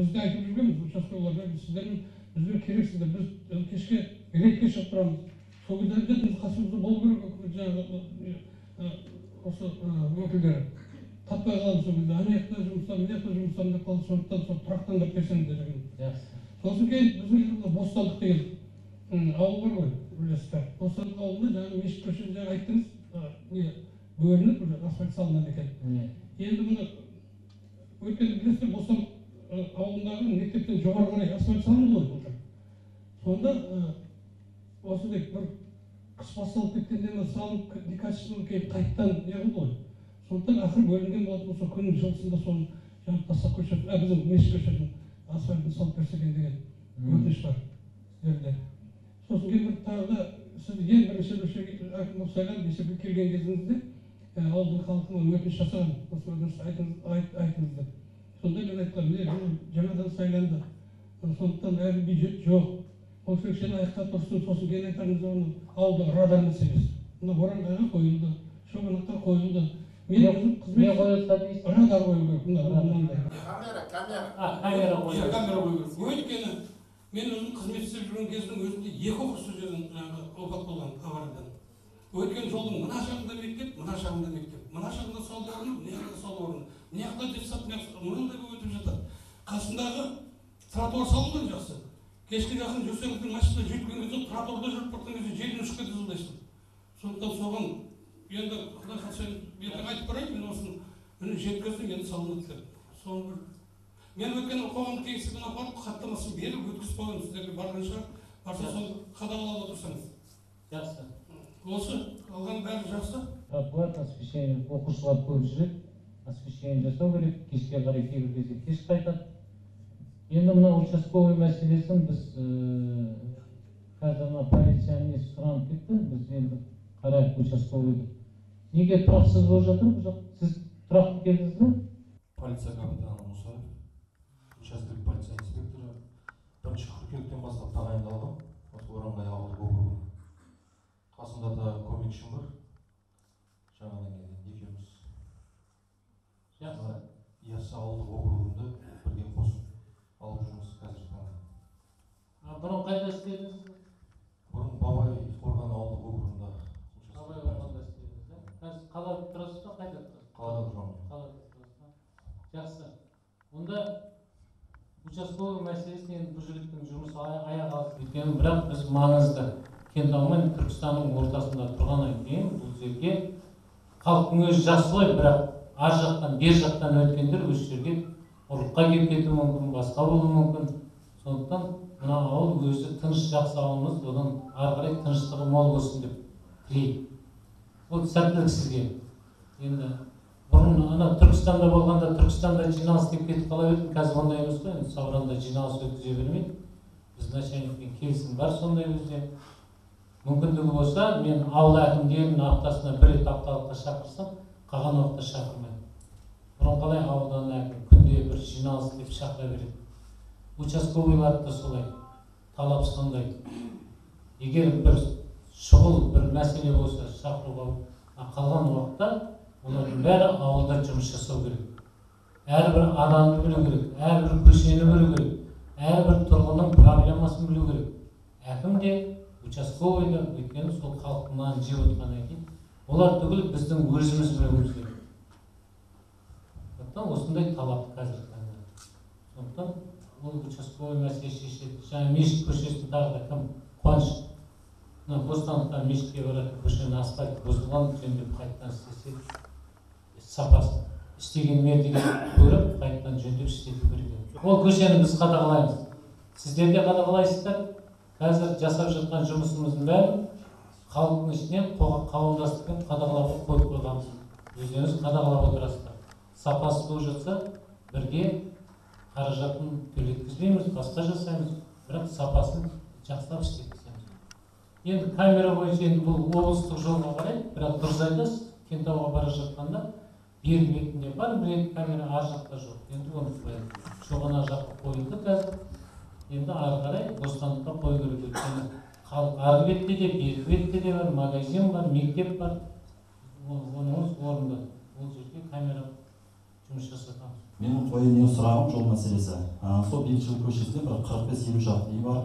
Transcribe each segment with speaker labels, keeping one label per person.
Speaker 1: Біз де айтып жүргенбіз участковыйларға, сіздердің бізге керексіздер, біз кешке рейдке шығып тұрамыз. Сол кезде обязательно қасымызда болу керек жаңағы осы өкілдері. Таппай қаламыз сол кезде, ана жақта жұмыстамын, мына жақта жұмыстамын деп қалды, сондықтан сол тұрақтандырып берсеңіздер деген.
Speaker 2: Жақсы.
Speaker 1: Сосын кейін біздің Бостандық деген ауыл бар ғой, білесіздер. Бостандық ауылында жаңағы мешіт көшесі жаңа айттыңыз, не бөлініп уже асфальт салынады екен. Енді мұны өткенде білесіздер, Бостандық ауылындағы мектептен жоғары қарай асфальт салынды ғой былтыр. Сонда осындай бір қыс басталып кеткенде ме салынып, некачественно кейін қайтадан не қылды ғой. Сондықтан ақыры бөлінген болатын болса, күннің жылысында соны жаңағы тастап көшесін, біздің мешіт көшесін асфальтын салып берсе екен деген өтініш бар сіздерде. Сосын кейін бір тағы да сіз ең бірінші әкім болып сайланып есепке келген кезіңізде ауылдың халқына өтініш жасаған, осы өтінішті айтыңыз деп. Сонда мен айтқанмын, міне жаңадан сайланды, сондықтан әлі бюджет жоқ, ол кішкене аяқта тұрсын, сосын кейін айтармыз, оны ауылдың радар мәселесі. Мына Борандайға қойылды, Шоғанаққа қойылды. Мен өзім қызмет радар қою керек, мына мынандай.
Speaker 3: Камера, камера.
Speaker 2: Камера қою керек.
Speaker 1: Камера қою керек. Өйткені мен өзім қызмет істеп жүрген кездің өзінде екі оқушы жерден жаңағы опат болған авариядан. Өйткені жолдың мына жағында мектеп, мына жағында мектеп, мына жағында сауда орны, мына жақта сауда орны, мына жақта детсад, мынандай болып өтіп жатады. Қасындағы тротуар салынған жақсы. Кешке жақын жүрсеңіз, машина жүйткіген кезде тротуарда жүріп бара жатқан кезде желден ұшып кете жаздайсың. Сондықтан соған енді Құдай қаласа ертең айтып барайын, мен осыны міне жеткіздім, енді салынады деп. Соны бір мен өйткені қоғамдық кеңеске апарып хаттамасын беріп өткізіп қойған, сіздерге барған шығар, барса соны қадағалап отырсаңыз.
Speaker 2: Жақсы.
Speaker 1: Осы қалған бәрі жақсы.
Speaker 2: Тротуар, освещение, оқушылар көп жүреді, освещение жасау керек, кешке қарай кейбір кезде кеш қайтады. Енді мына участковый мәселесін біз қазір мына полицияның несі сұранып кетті, біз енді қарайық участковыйды. Неге тұрақсыз болып жатыр бұл жақ? Сіз тұрақты келдіңіз бе?
Speaker 4: Полиция капитаны Мұсаев, учаскелік полиция инспекторы, 1 қыркүйектен бастап тағайындалған осы Ораңғай ауылдық округіне. Қасымда да көмекшім бар, жаңадан келген екеуміз.
Speaker 2: Жақсы.
Speaker 4: Яссы ауылдық округінде бірге қосып алып жүрміз қазіргі таңда.
Speaker 2: Бұрын қайда істедіңіз?
Speaker 4: Бұрын Бабай қорған ауылдық округында.
Speaker 2: Бабай қорғанда істедіңіз, да? Қазір қалада тұрасыз ба, қайда тұрасыз?
Speaker 4: Қалада тұрамын.
Speaker 2: Қалада тұрасыз ба? Жақсы. Онда участковый мәселесін енді бұл жігіттің жұмысы аяқ алыс өйткені, бірақ біз маңызды Кентау мен Түркістанның ортасында тұрғаннан кейін бұл жерге халықтың өзі жақсы ғой, бірақ ар жақтан бер жақтан өткендер осы жерге ұрлыққа келіп кетуі мүмкін, басқа болуы мүмкін. Сондықтан мына ауыл өзі тыныш жақсы ауылымыз, одан ары қарай тыныштығы мол болсын деп тілеймін. Ол сәттілік сізге. Енді бұрын ана Түркістанда болғанда Түркістанда жиналыс деп кетіп қала беретін, қазір ондай емес қой, енді Сауранда жиналыс өткізе бермейді. Біз начальникпен келісім бар сондай бізде. Мүмкіндігі болса, мен ауыл әкімдерін аптасына бір рет апталыққа шақырсам, қалған уақытта шақырмаймын. Бұрын қалай аудан әкім күнде бір жиналыс деп шақыра береді. Участковыйларды да солай, талап сондай. Егер бір шұғыл бір мәселе болса шақыруға, қалған уақытта олардың бәрі ауылда жұмыс жасау керек. Әрбір адамды білу керек, әрбір көшені білу керек, әрбір тұрғынның проблемасын білу керек. Әкім де, участковый да, өйткені сол халықтың нанын жеп отырғаннан кейін олар түгіл біздің өзіміз білуіміз керек. Сондықтан осындай талап қазіргі таңда. Сондықтан ол участковый мәселе шешіледі. Жаңа мешіт көшесін тағы да кім? Қуаныш. Мына Бостандықтан мешітке баратын көшенің асфальты бұзылған, жөндеп қайтадан істесе, сапасын істеген мердігер көріп, қайтадан жөндеп істету керек. Ол көшені біз қадағалаймыз. Сіздер де қадағалайсыздар. Қазір жасап жатқан жұмысымыздың бәрін халықтың ішінен қауымдастықпен қадағалауға қойып қойғанбыз. Өздеріңіз қадағалап отырасыздар. Сапасыз болып жатса, бірге қаражатын төлеткізбейміз, басқа жасаймыз, бірақ сапасын жақсылап істеткіземіз. Енді камера бойынша енді бұл облыстық жолға қарай, бірақ дұрыс айтасыз, Кентауға бара жатқанда бергі бетінде бар, бір екі камера, ар жақта жоқ. Енді оны Шоғана жаққа қойылды қазір. Енді ары қарай Бостандыққа қою керек, өйткені халық арғы бетте де, бергі бетте де бар, магазин бар, мектеп бар. Оныңыз орынды. Ол жерге камера Жұмыс жасатамыз.
Speaker 3: Менің қояйын сұрағым жол мәселесі. Сол Бейбітшілік көшесінде бір 45-50 шақты үй бар.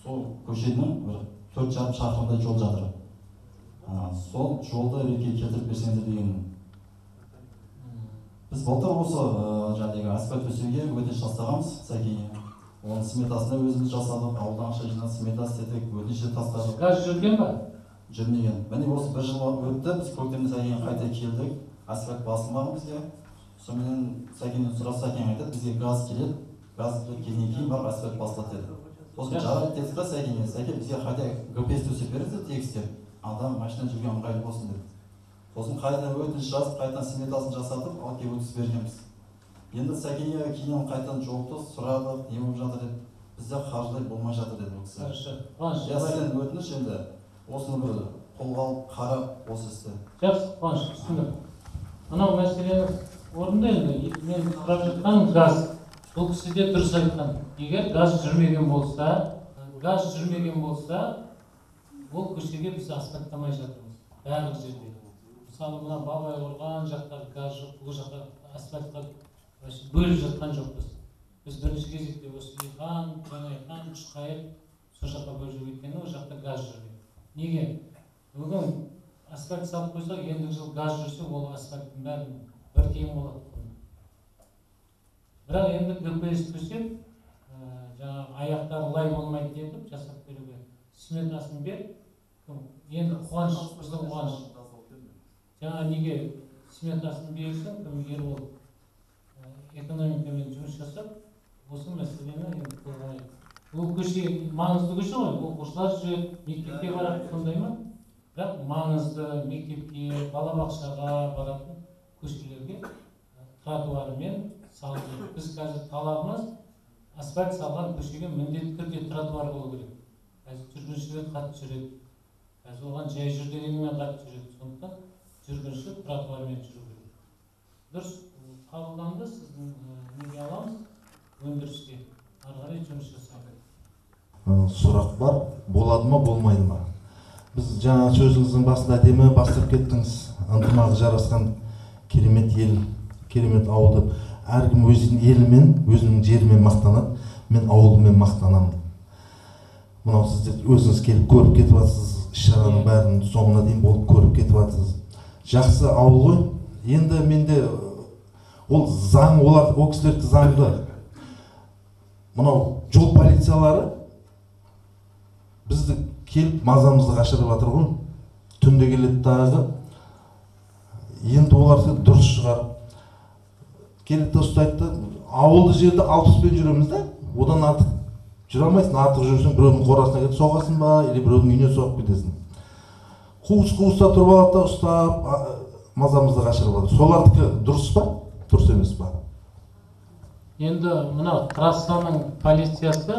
Speaker 3: Сол көшенің бір 4,5 шақырымдай жол жатыр. Сол жолды ретке келтіріп берсеңіздер деген. Біз былтыр осы жаңағы асфальт төсеуге өтініш тастағанбыз Сәкеңе. Оның сметасын да өзіміз жасадық, ауылдан ақша жинап смета істедік, өтініш те тастадық.
Speaker 2: Газ жүрген ба?
Speaker 3: Жүрмеген. Міне осы бір жыл өтті, біз көктемде Сәкеңге қайта келдік, асфальт басылмаған бізге. Сонымен Сәкеңнен сұраса, Сәкең айтады, бізге газ келеді, газ келгеннен кейін барып асфальт басылады деді. Сосын жарайды дедік та Сәкеңге, Сәке бізге қайта ГПС төсеп беріңіздер тегістеп, адам машина жүрген ыңғайлы болсын деп. Сосын қайтадан өтініш жазып, қайтадан сметасын жасатып, алып келіп өткізіп бергенбіз. Енді Сәкеңге кейіннен қайтадан жолықтық, сұрадық, не болып жатыр деп, бізде қаржылай болмай жатыр деді ол кісі.
Speaker 2: Хорошо. Қуаныш,
Speaker 3: Иә, сізден өтініш енді осыны бір қолға алып қарап осы істі.
Speaker 2: Жақсы, Қуаныш, түсіндім. Анау мәселені орынды енді, мен сұрап жатқаным газ. Бұл кісі де дұрыс айтқан. Егер газ жүрмеген болса, ол көшеге біз асфальттамай жатырмыз. Барлық жерде. Мысалы, мына Бабай қорған жақтағы газ жоқ, бұл жаққа асфальтқа бөліп жатқан жоқпыз. Біз бірінші кезекте осы Иқан, Жаңайқан, Үшқайық сол жаққа бөліп жүріп, өйткені ол жақта газ жүрген. Неге? Бүгін асфальт салып қойсақ, ендігі жыл газ жүрсе, ол асфальттың бәрін бір тиын болады. Бірақ енді ГПС төсеп, жаңағы аяқтары лай болмайды етіп жасап беруге сметасын бер. Енді Қуаныш, біздің Қуаныш. Жаңа неге сметасын берсін, кім Ербол экономикамен жұмыс жасап, осы мәселені енді қолға алайық. Бұл көше маңызды көше ғой, оқушылар жүреді, мектепке барады, сондай ма? Бірақ маңызды мектепке, балабақшаға баратын көшелерге тротуармен салу керек. Біз қазір талабымыз асфальт салған көшеге міндетті түрде тротуар болу керек. Қазір жүргіншілер қатты жүреді. Қазір оған жай жүр дегенмен қатты жүреді. Сондықтан жүргінші тротуармен жүру керек. Дұрыс қабылданды, сіздің неге аламыз өндіріске, ары қарай жұмыс жасайды.
Speaker 5: Сұрақ бар, болады ма, болмайды ма? Біз жаңа сөзіңіздің басында әдемі бастырып кеттіңіз, ынтымағы жарасқан керемет ел, керемет ауыл деп. Әркім өзінің елімен, өзінің жерімен мақтанады, мен ауылыммен мақтанамын. Мынау сіз өзіңіз келіп көріп кетіп жатсыз, іс-шараның бәрін соңына дейін болып көріп кетіп жатсыз. Жақсы ауыл ғой. Енді менде ол заң, олар ол кісілердікі заңды. Мынау жол полициялары бізді келіп мазамызды қашырып жатыр ғой. Түнде келеді тағы. Енді олар дұрыс шығар. Келеді де ұстайды да, ауылды жерде 60-пен жүреміз да, одан артық жүре алмайсың. Артық жүрсең біреудің қорасына кетіп соғасың ба, или біреудің үйіне соғып кетесің. Қуыс-қуыста тұрып алады да ұстап, мазамызды қашырып жатыр. Солардікі дұрыс па, дұрыс емес па?
Speaker 2: Енді мына трассаның полициясы,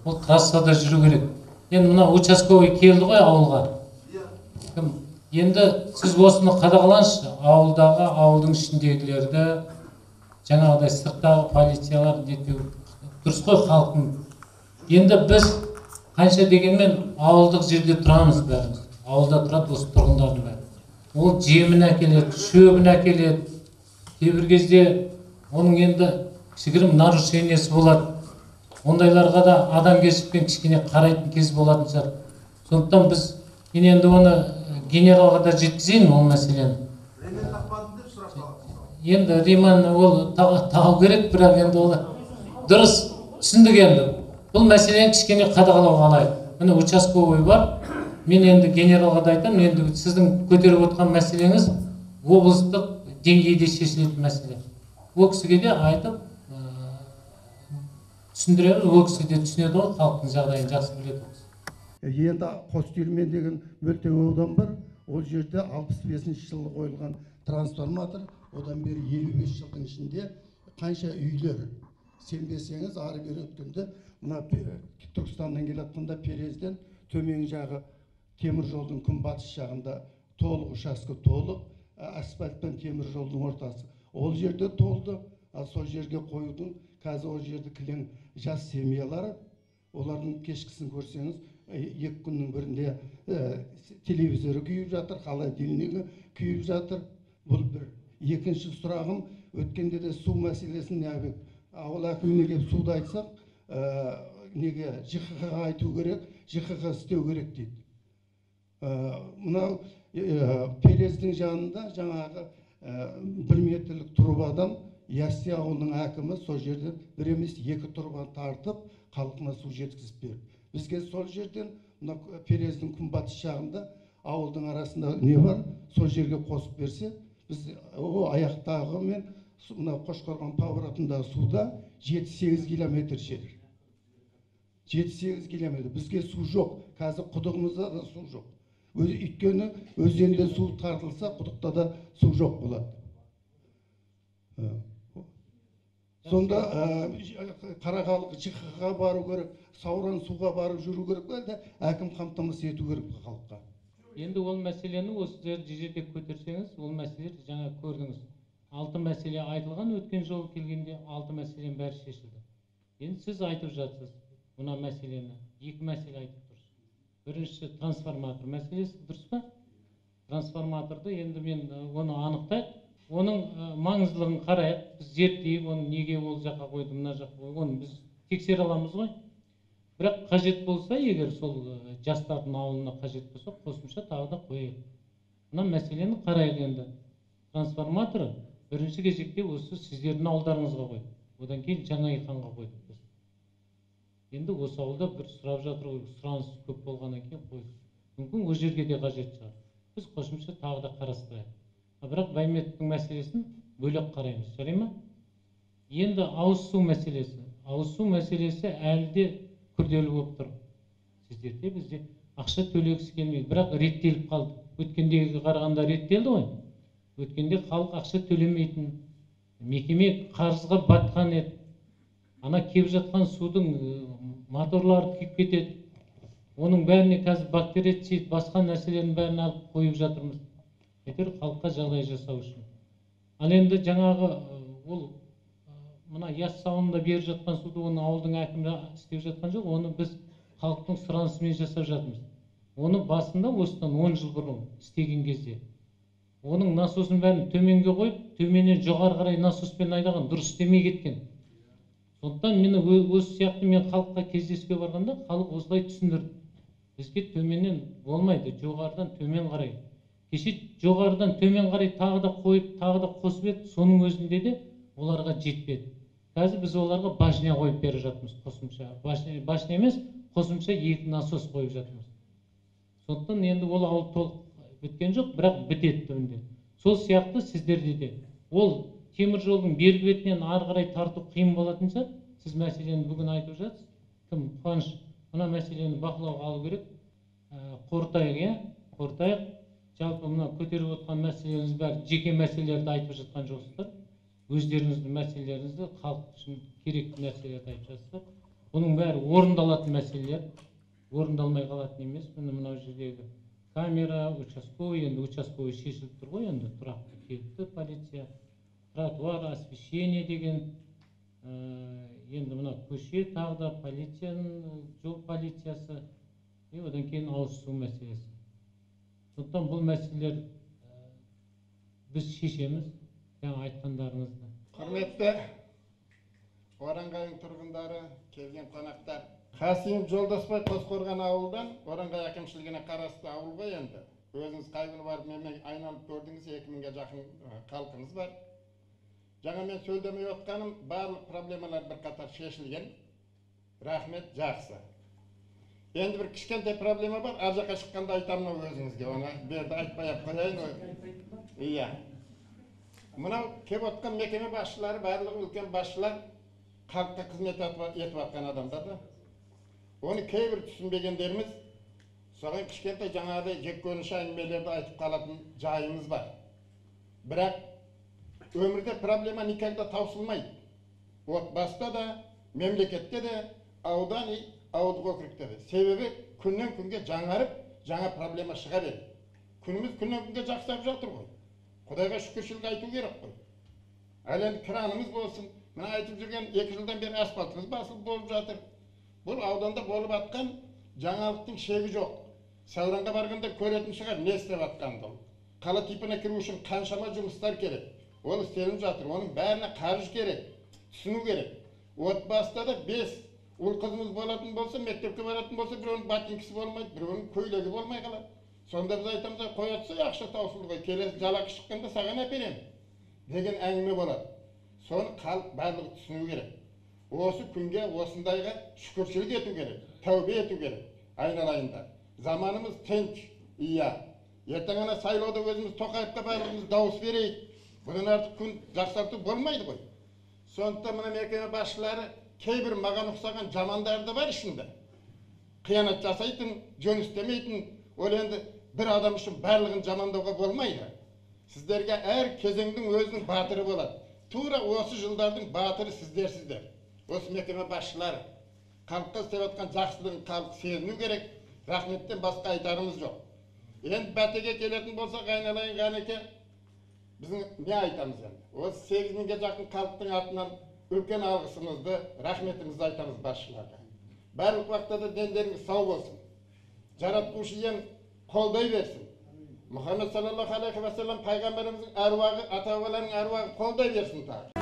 Speaker 2: ол трассада жүру керек. Енді мына участковый келді ғой ауылға. Кім? Енді сіз осыны қадағалаңызшы, ауылдағы, ауылдың ішіндегілерді, жаңағыдай сырттағы полициялар нетпеу дұрыс қой халықтың. Енді біз қанша дегенмен ауылдық жерде тұрамыз бәріміз. Ауылда тұрады осы тұрғындардың бәрі. Ол жемін әкеледі, шөбін әкеледі. Кейбір кезде оның енді кішігірім нарушениесі болады. Ондайларға да адамгершілікпен кішкене қарайтын кез болатын шығар. Сондықтан біз, мен енді оны генералға да жеткізейін ол мәселені.
Speaker 5: Ремень тақпадым деп сұрақ алады.
Speaker 2: Енді ремень ол тағу керек, бірақ енді ол дұрыс түсіндік енді. Бұл мәселені кішкене қадағалауға алайық. Міне участковый бар. Мен енді генералға да айтамын, енді сіздің көтеріп отқан мәселеңіз облыстық деңгейде шешілетін мәселе. Ол кісіге де айтып түсіндіреміз, ол кісі де түсінеді ғой, халықтың жағдайын жақсы біледі ол кісі.
Speaker 6: Енді Қостүйірмен деген мөлтек аудан бар, ол жерде 65 жылы қойылған трансформатор, одан бері 55 жылдың ішінде қанша үйлер, сенбесеңіз ары бері өткенде мына Түркістаннан келе жатқанда Перезден төмен жағы темір жолдың күнбатыс жағында толық учаскі толық, асфальтпен темір жолдың ортасы. Ол жерде толды, ал сол жерге қоюдың қазір ол жерді кілең жас семьялары, олардың кешкісін көрсеңіз, екі күннің бірінде телевизоры күйіп жатыр, холодильнигі күйіп жатыр. Бұл бір. Екінші сұрағым, өткенде де су мәселесін неғып ауыл әкіміне келіп суды айтсақ, неге ЖХХ айту керек, ЖХХ істеу керек дейді. Мынау Перездің жанында жаңағы 1 метрлік трубадан Ясси ауылының әкімі сол жерден бір емес 2 трубаны тартып халқына су жеткізіп берді. Бізге сол жерден мына Перездің күнбатыс жағында ауылдың арасында не бар, сол жерге қосып берсе, біз о аяқтағы мен мына Қошқорған поворотындағы суда 7-8 километр жер. 7-8 километр. Бізге су жоқ. Қазір құдығымызда да су жоқ. Өйткені өзенде су тартылса, құдықта да су жоқ болады. Сонда Қарақалық ЖХХ-ға бару керек, Сауран суға барып жүру керек, әлде әкім қамтамасыз ету керек халыққа.
Speaker 2: Енді ол мәселені осы жерде көтерсеңіз, ол мәселелер жаңа көрдіңіз. 6 мәселе айтылған, өткен жолы келгенде 6 мәселенің бәрі шешілді. Енді сіз айтып жатсыз мына мәселені, 2 мәселе айтып тұрсыз. Біріншісі трансформатор мәселесі, дұрыс па? Трансформаторды енді мен оны анықтайық, оның маңыздылығын қарайық, біз зерттейік, оны неге ол жаққа қойды, мына жаққа қойды, оны біз тексере аламыз ғой. Бірақ қажет болса, егер сол жастардың ауылына қажет болса, қосымша тағы да қояйық. Мына мәселені қарайық енді. Трансформатор бірінші кезекте осы сіздердің ауылдарыңызға қойдық. Одан кейін Жаңа Иқанға қойдық біз. Енді осы ауылда бір сұрап жатыр ғой, сұраныс көп болғаннан кейін қойдық. Мүмкін ол жерге де қажет шығар. Біз қосымша тағы да қарастырайық. Бірақ Байметтің мәселесін бөлек қараймыз, жарай ма? Енді ауыз су мәселесі. Ауыз су мәселесі әлі де күрделі болып тұр. Сіздерде бізде ақша төлегісі келмейді, бірақ реттеліп қалды. Өткендегіге қарағанда реттелді ғой. Өткенде халық ақша төлемейтін, мекеме қарызға батқан еді. Ана кеп жатқан судың моторлары күйіп кетеді. Оның бәріне қазір бактерицид, басқа нәрселердің бәрін алып қойып жатырмыз. Әйтеуір халыққа жағдай жасау үшін. Ал енді жаңағы ол мына Яссы ауылында беріп жатқан суды оны ауылдың әкімі істеп жатқан жоқ, оны біз халықтың сұранысымен жасап жатырмыз. Оны басында осыдан 10 жыл бұрын істеген кезде оның насосын бәрін төменге қойып, төменнен жоғары қарай насоспен айдаған, дұрыс істемей кеткен. Сондықтан мені осы сияқты мен халыққа кездесуге барғанда халық осылай түсіндірді. Бізге төменнен болмайды, жоғарыдан төмен қарай. Кеше жоғарыдан төмен қарай тағы да қойып, тағы да қосып еді, соның өзінде де оларға жетпеді. Қазір біз оларға башня қойып беріп жатырмыз, қосымша. Башня емес, қосымша 2 насос қойып жатырмыз. Сондықтан енді ол ауыл толық біткен жоқ, бірақ бітеді түбінде. Сол сияқты сіздерде де. Ол темір жолдың бергі бетінен ары қарай тарту қиын болатын шығар. Сіз мәселені бүгін айтып жатсыз. Кім? Қуаныш, мына мәселені бақылауға алу керек. Қорытайық, иә? Қорытайық. Жалпы мына көтеріп отқан мәселелеріңіз бәрі жеке мәселелерді айтып жатқан жоқсыздар. Өздеріңіздің мәселелеріңізді, халық үшін керекті нәрселерді айтып жатсыздар. Бұның бәрі орындалатын мәселелер, орындалмай қалатын емес. Міне мынау жердегі камера, участковый, енді участковый шешіліп тұр ғой, енді тұрақты келіпті полиция, тротуар, освещение деген, енді мына көше тағы да полицияның, жол полициясы, одан кейін ауыз су мәселесі. Сондықтан бұл мәселелер біз шешеміз, жаңа айтқандарыңызды.
Speaker 7: Құрметті Ораңғайдың тұрғындары, келген қонақтар. Қасиев Жолдасбай Қосқорған ауылдан, Ораңғай әкімшілігіне қарасты ауыл ғой енді. Өзіңіз қай күні барып менімен айналып көрдіңіз, 2000-ге жақын халқымыз бар. Жаңа мен сөйлемей отқаным, барлық проблемалар бір қатар шешілген. Рахмет, жақсы. Енді бір кішкентай проблема бар, ар жаққа шыққанда айтамын өзіңізге, оны берді айтпай ақ қояйын. Иә. Мынау кеп отқан мекеме басшылары, барлығы үлкен басшылар, халыққа қызмет етіп жатқан адамдар да. Оны кейбір түсінбегендеріміз, соған кішкентай жаңағыдай жек көрініш әңгімелерді айтып қалатын жайымыз бар. Бірақ өмірде проблема никогда таусылмайды. Отбасыда да, мемлекетте де, аудан, ауылдық округте де. Себебі күннен күнге жаңарып, жаңа проблема шыға береді. Күніміз күннен күнге жақсарып жатыр ғой. Құдайға шүкіршілік айту керек қой. Әлі енді кранымыз болсын, мына айтып жүрген 2 жылдан бері асфальтымыз басылып болып жатыр. Бұл ауданда болып атқан жаңалықтың шегі жоқ. Сауранға барғанда көретін шығар, не істеп атқанды. Қала типіне кіру үшін қаншама жұмыстар керек. Ол істелініп жатыр. Оның бәріне қаржы керек, түсіну керек. Отбасыда да 5 ұл қызымыз болатын болса, мектепке баратын болса, біреуінің ботинкісі болмайды, біреуінің көйлегі болмай қалады. Сонда біз айтамыз, қоя тұрса, ақша таусылды ғой, келесі жалақы шыққанда саған әперемін деген әңгіме болады. Соны халық барлығы түсіну керек. Осы күнге, осындайға шүкіршілік ету керек, тәубе ету керек айналайында. Заманымыз тынч, иә. Ертең ана сайлауда өзіміз Тоқаевқа барлығымыз дауыс берейік. Бұдан артық күн жақсарту болмайды ғой. Сондықтан мына мекеме басшылары кейбір маған ұқсаған жамандары да бар ішінде. Қиянат жасайтын, жөн істемейтін, ол енді бір адам үшін барлығын жамандауға болмайды. Сіздерге әр кезеңдің өзінің батыры болады. Тура осы жылдардың батыры сіздерсіздер. Осы мекеме басшылары халыққа істеп жатқан жақсылығын халық сезіну керек. Рахметтен басқа айтарымыз жоқ. Енді бәтеге келетін болсақ, айналайын Ғанеке, біздің не айтамыз енді? Осы 8 мыңға жақын халықтың атынан үлкен алғысымызды, рахметімізді айтамыз басшыларға. Барлық уақытта да дендеріңіз сау болсын. Жаратушы ием қолдай берсін. Мұхаммед саллаллаху алейхи уассалам пайғамбарымыздың әруағы, ата-бабаларының әруағы қолдай берсін тағы.